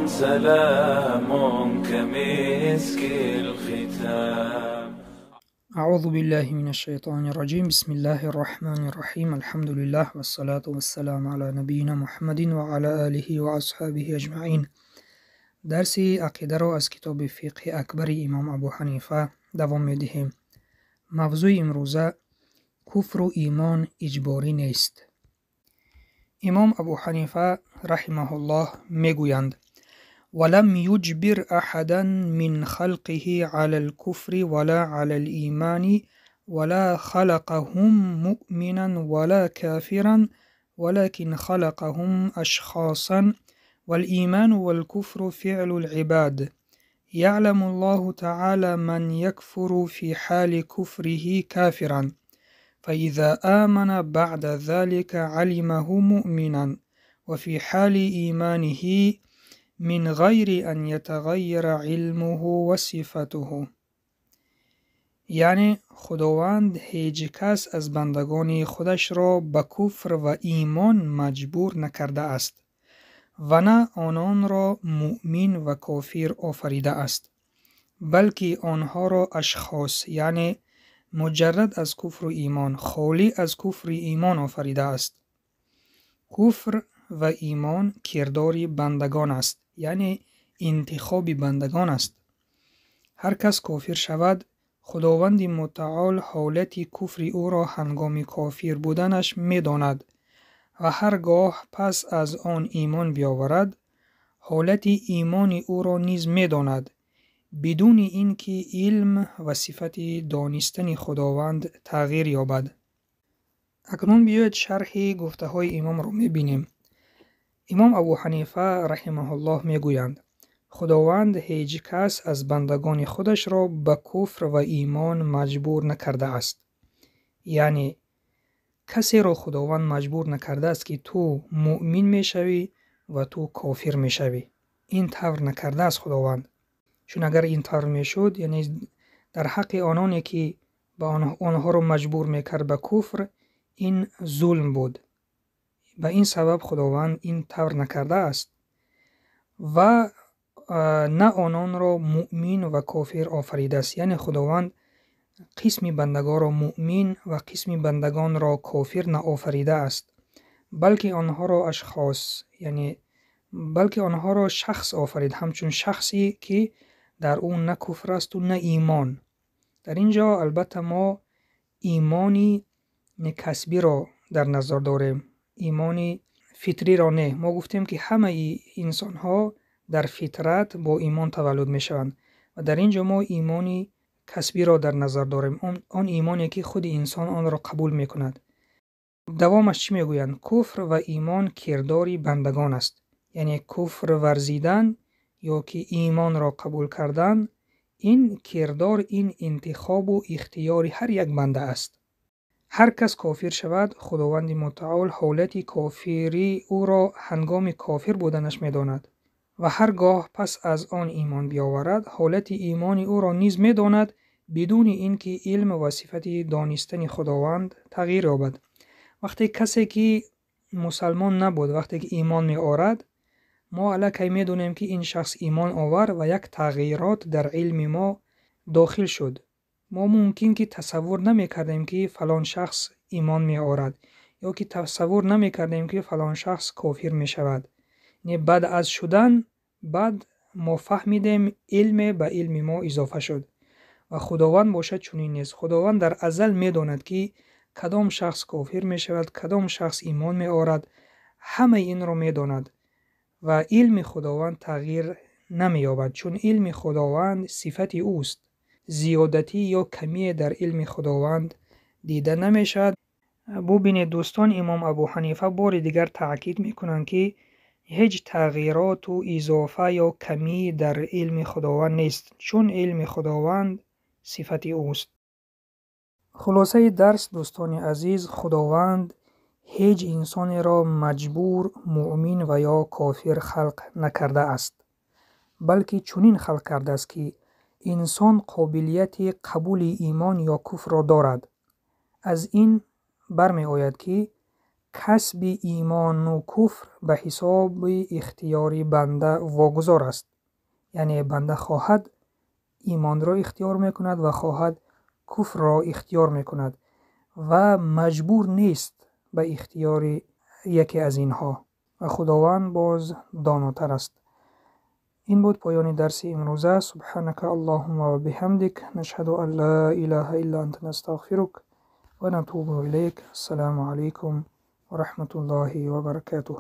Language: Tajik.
سلام كمسك الختام. أعوذ بالله من الشيطان الرجيم. بسم الله الرحمن الرحيم. الحمد لله والصلاة والسلام على نبينا محمد وعلى آله وأصحابه أجمعين. Дарси ақидаро аз китоби Фиқҳи Акбари имом Абу Ҳанифа давом медиҳем. Мавзӯи имрӯза: куфру имон иҷборӣ нест. Имом Абу Ҳанифа раҳимаҳуллоҳ мегӯянд: ولم يجبر أحدا من خلقه على الكفر ولا على الإيمان ولا خلقهم مؤمنا ولا كافرا ولكن خلقهم أشخاصا والإيمان والكفر فعل العباد يعلم الله تعالى من يكفر في حال كفره كافرا فإذا آمن بعد ذلك علمه مؤمنا وفي حال إيمانه من غير أن يتغير علمه وصفته. Яъне Худованд ҳеҷ кас аз бандагони худашро ба куфр ва имон маҷбур накардааст ва на ононро муъмин ва кофир офаридааст, балки онҳоро ашхос, яъне муҷаррад аз куфру имон, холӣ аз куфри имон офаридааст. Куфр ва имон кирдори бандагон аст, яъне интихоби бандагон аст. Ҳар кас кофир шавад, Худованди Мутаол ҳолати куфри ӯро ҳангоми кофир буданаш медонад ва ҳар гоҳ пас аз он имон биёварад, ҳолати имони ӯро низ медонад, бидуни ин ки илм ва сифати донистани Худованд тағйир ёбад. Акнун биёед шарҳи гуфтаҳои имомро мебинем. Имом Абу Ҳанифа раҳимаҳуллоҳ мегӯянд: Худованд ҳеҷ кас аз бандагони худашро ба куфр ва имон маҷбур накардааст. Яъне касеро Худованд маҷбур накардааст, ки ту муъмин мешавӣ ва ту кофир мешавӣ. Ин тавр накардааст Худованд. Чун агар ин тавр мешуд, яъне дар ҳаққи ононе ки ба онҳоро маҷбур мекард ба куфр, ин зулм буд. Ба ин сабаб Худованд ин тавр накардааст ва на ононро муъмин ва кофир офаридааст. Яъне Худованд қисми бандагонро муъмин ва қисми бандагонро кофир наофаридааст, балки онҳоро ашхос, яъне балки онҳоро шахс офарид, ҳамчун шахсе ки дар ӯ на куфр асту на имон. Дар ин ҷо албатта мо имони касбиро дар назар дорем, имони фитриро не. Мо гуфтем, ки ҳамаи инсонҳо дар фитрат бо имон таваллуд мешаванд ва дар ин ҷо мо имони касбиро дар назар дорем, он имоне ки худи инсон онро қабул мекунад. Давомаш чӣ мегӯянд? Куфр ва имон кирдори бандагон аст. Яъне куфр варзидан ё ки имонро қабул кардан, ин кирдор, ин интихобу ихтиёри ҳар як банда аст. Ҳар кас кофир шавад, Худованди Мутаол ҳолати кофирии ӯро ҳангоми кофир буданаш медонад ва ҳар гоҳ пас аз он имон биёварад, ҳолати имони ӯро низ медонад, бидуни ин ки илм ва сифати донистани Худованд тағйир ёбад. Вақте касе ки мусалмон набуд, вақте ки имон меорад, мо аллакай медонем, ки ин шахс имон овар ва як тағйирот дар илми мо дохил шуд. Мо мумкин ки тасаввур намекардем, ки фалон шахс имон меорад, ё ки тасаввур намекардем, ки фалон шахс кофир мешавад. Не, баъд аз шудан баъд мо фаҳмидем, илме ба илми мо изофа шуд. Ва Худованд бошад, чунин нест. Худованд дар азал медонад, ки кадом шахс кофир мешавад, кадом шахс имон меорад, ҳамаи инро медонад ва илми Худованд тағйир намеёбад, чун илми Худованд сифати ӯст. Зиёдатӣ ё камие дар илми Худованд дида намешавад. Бубинед, дӯстон, имом Абу Ҳанифа бори дигар таъкид мекунанд, ки ҳеҷ тағйироту изофа ё камӣ дар илми Худованд нест, чун илми Худованд сифати ӯст. Хулосаи дарс, дӯстони азиз: Худованд ҳеҷ инсонеро маҷбур муъмин ва ё кофир халқ накардааст, балки чунин халқ кардааст, ки инсон қобилияти қабули имон ё куфрро дорад. Аз ин бармеояд, ки Касби имону куфр ба ҳисоби ихтиёри банда вогузор аст. Яъне банда хоҳад имонро ихтиёр мекунад ва хоҳад куфрро ихтиёр мекунад ва маҷбур нест ба ихтиёри яке аз инҳо ва Худованд боз донотар аст. Ин буд поёни дарси имрӯза. Субҳанака Аллоҳумма ва биҳамдик, нашҳаду ан ла илаҳа илла анта, настағфирук ва натубу илайк. Ассалому алайкум ва раҳматуллоҳи ва баракатуҳ.